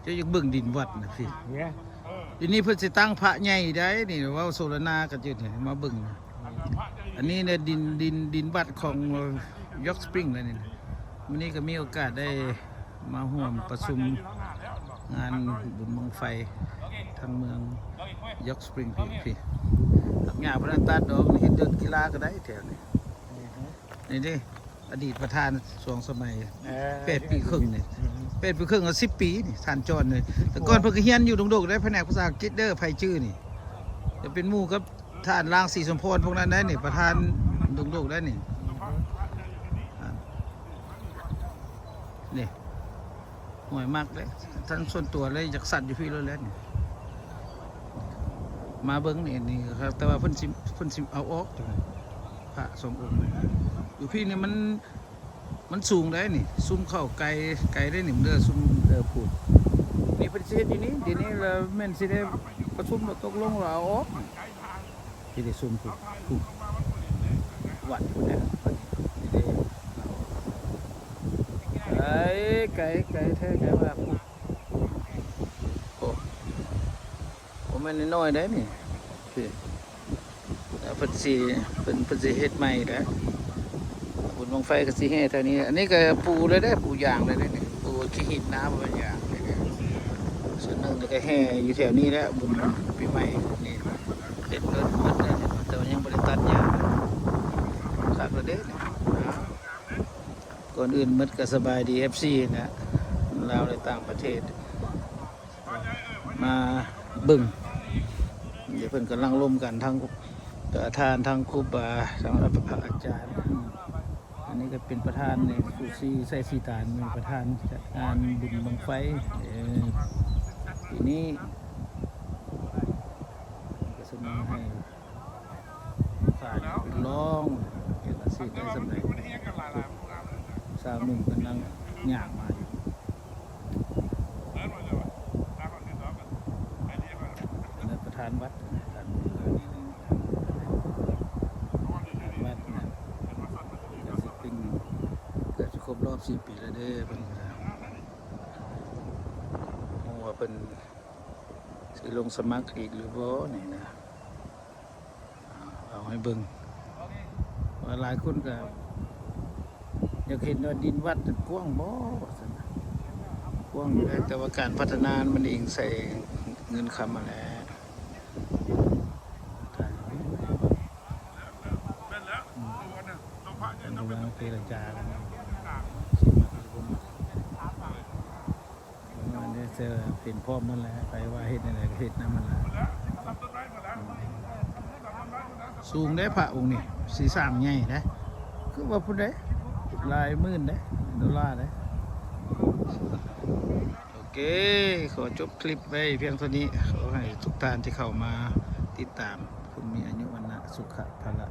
ຈົ້າຢາກເບິ່ງດິນວັດນະພີ່. ດຽວນີ້ເພິ່ນຊິຕັ້ງພະໃຫຍ່ໄດ໋ນີ້ ເວົ້າໂສລະນາກັນຢູ່ນີ້ ມາເບິ່ງ. ອັນນີ້ນະ ດິນ ດິນ ດິນວັດຂອງ York Spring ແລ້ວນີ້. ມື້ນີ້ກໍມີໂອກາດໄດ້ມາຮ່ວມປະຊຸມງານບຸນບັ້ງໄຟທາງເມືອງ York Spring ພີ່ ດອກຫຍ້າບໍ່ໄດ້ຕັດດອກ ເຮັດເດີ່ນກິລາກໍໄດ້ແຖວນີ້. ນີ້ເດ້ ອະດີດປະທານສອງສະໄໝ ເອີ ແປດປີເຄິ່ງນີ້ ອືມ ແປດປີເຄິ່ງ ເອົາສິບປີນີ້ ທ່ານຈອນນີ້. ແຕ່ກ່ອນເພິ່ນກໍຮຽນຢູ່ດົງໂດກໄດ້ ພະແນກພາສາອັງກິດເດີ ໃຜຈື່ນີ້ ຈະເປັນໝູ່ກັບທ່ານລາງສີສົມພອນ ພວກນັ້ນໄດ໋ນີ້ ປະທານດົງໂດກໄດ໋ນີ້. ອ່າ ນີ້ ຫ້ວຍໝາກເດ້ ທັງສ່ວນຕົວເລີຍ ຢາກສັດຢູ່ພີ້ໂລດແຫຼະນີ້. ມາເບິ່ງນີ້ ນີ້ ແຕ່ວ່າເພິ່ນຊິ ເພິ່ນຊິເອົາອອກ ພະສອງອົງ ຢູ່ພີ້ນີ້ມັນ ມັນສູງໄດ໋ນີ້ ຊຸມເຂົ້າໄກ ໄກໄດ໋ນີ້ ເດີ ຊຸມ ເດີ ພຸ້ນ. ນີ້ເພິ່ນຊິເຮັດຢູ່ນີ້ ດຽວນີ້ລະແມ່ນຊິໄດ້ປະຊຸມ ແລ້ວຕົກລົງລະເອົາອອກ. ທີ່ໄດ້ຊຸມພຸ້ນ ພຸ້ນ ວັດພຸ້ນແຫຼະ ນີ້ເດ້. ໄກ ໄກ ໄກແທ້ ໄກວ່າພຸ້ນ. ໂອ້ ບໍ່ແມ່ນນ້ອຍໆໄດ໋ນີ້ ແລ້ວເພິ່ນຊິ ເພິ່ນ ເພິ່ນຊິເຮັດໃໝ່ແລ້ວ ບຸນບັ້ງໄຟກໍຊິແຫ່ແຖວນີ້. ອັນນີ້ກໍປູເລີຍເດ້ ປູຢາງເລີຍເດ້ນີ້ ປູຂີ້ຫີນນາ ບໍ່ແມ່ນຢາງເດ້. ສ່ວນໜຶ່ງນີ້ກໍແຫ່ຢູ່ແຖວນີ້ແຫຼະ ບຸນປີໃໝ່ນີ້ ເຮັດເບິດໝົດແລ້ວ ແຕ່ວ່າຍັງບໍ່ໄດ້ຕັດຫຍ້າ ຄັກແລ້ວເດ້. ກ່ອນອື່ນໝົດກໍສະບາຍດີ ເອັຟຊີ ນະ ລາວ ແລະ ຕ່າງປະເທດ ມາເບິ່ງ ດຽວເພິ່ນກຳລັງລົມກັນ ທັງປະທານ ທັງຄູບາ ທັງພະອາຈານ. ອັນນີ້ກໍເປັນປະທານໃນ ຊູຊີ ໄຊສີຕານ ມີປະທານຈັດງານບຸນບັ້ງໄຟ ເອີ ປີນີ້ ກໍສະເໜີໃຫ້ ຂາຍເປັນລອງ ເຮັດອາຊີບໄດ້ສ່ຳໃດ ຊາວໜຸ່ມກຳລັງຍ່າງມາຢູ່. ອັນນັ້ນປະທານວັດ ປະທານວັດນະ ກໍຊິເປັນ ເກືອບຈະຄົບຮອບສີ່ປີແລ້ວເດ້ ເພິ່ນກໍ ບໍ່ຮູ້ວ່າເພິ່ນ ຊິລົງສະໝັກອີກຫຼືບໍ່ນີ້ນະ ເອົາໃຫ້ເບິ່ງ ວ່າຫຼາຍຄົນກໍຢາກເຫັນວ່າດິນວັດນັ້ນກວ້າງບໍ່ ວ່າຊັ້ນນະ. ກວ້າງຢູ່ແຫຼະ ແຕ່ວ່າການພັດທະນາມັນອີງໃສ່ເງິນຄຳຫັ້ນແຫຼະ. ເພິ່ນກຳລັງເຈລະຈາກັນຢູ່ ຊິມັກຫຼືບໍ່ມັກ. ປະມານນີ້ ເຫັນພ້ອມໝົດແຫຼະ ໃຜວ່າເຮັດແນວໃດກໍເຮັດນຳຫັ້ນລະ. ສູງເດ້ພະອົງນີ້ ຊິສ້າງໃຫຍ່ເດ້ ຄືວ່າພຸ້ນເດ້ ຫຼາຍໝື່ນເດ້ ໂດລາເດ້. ໂອເຄ ຂໍຈົບຄລິບໄວ້ພຽງເທົ່ານີ້. ຂໍໃຫ້ທຸກທ່ານທີ່ເຂົ້າມາຕິດຕາມ ຈົ່ງມີອາຍຸ ວັນນະ ສຸຂະ ພະລະ.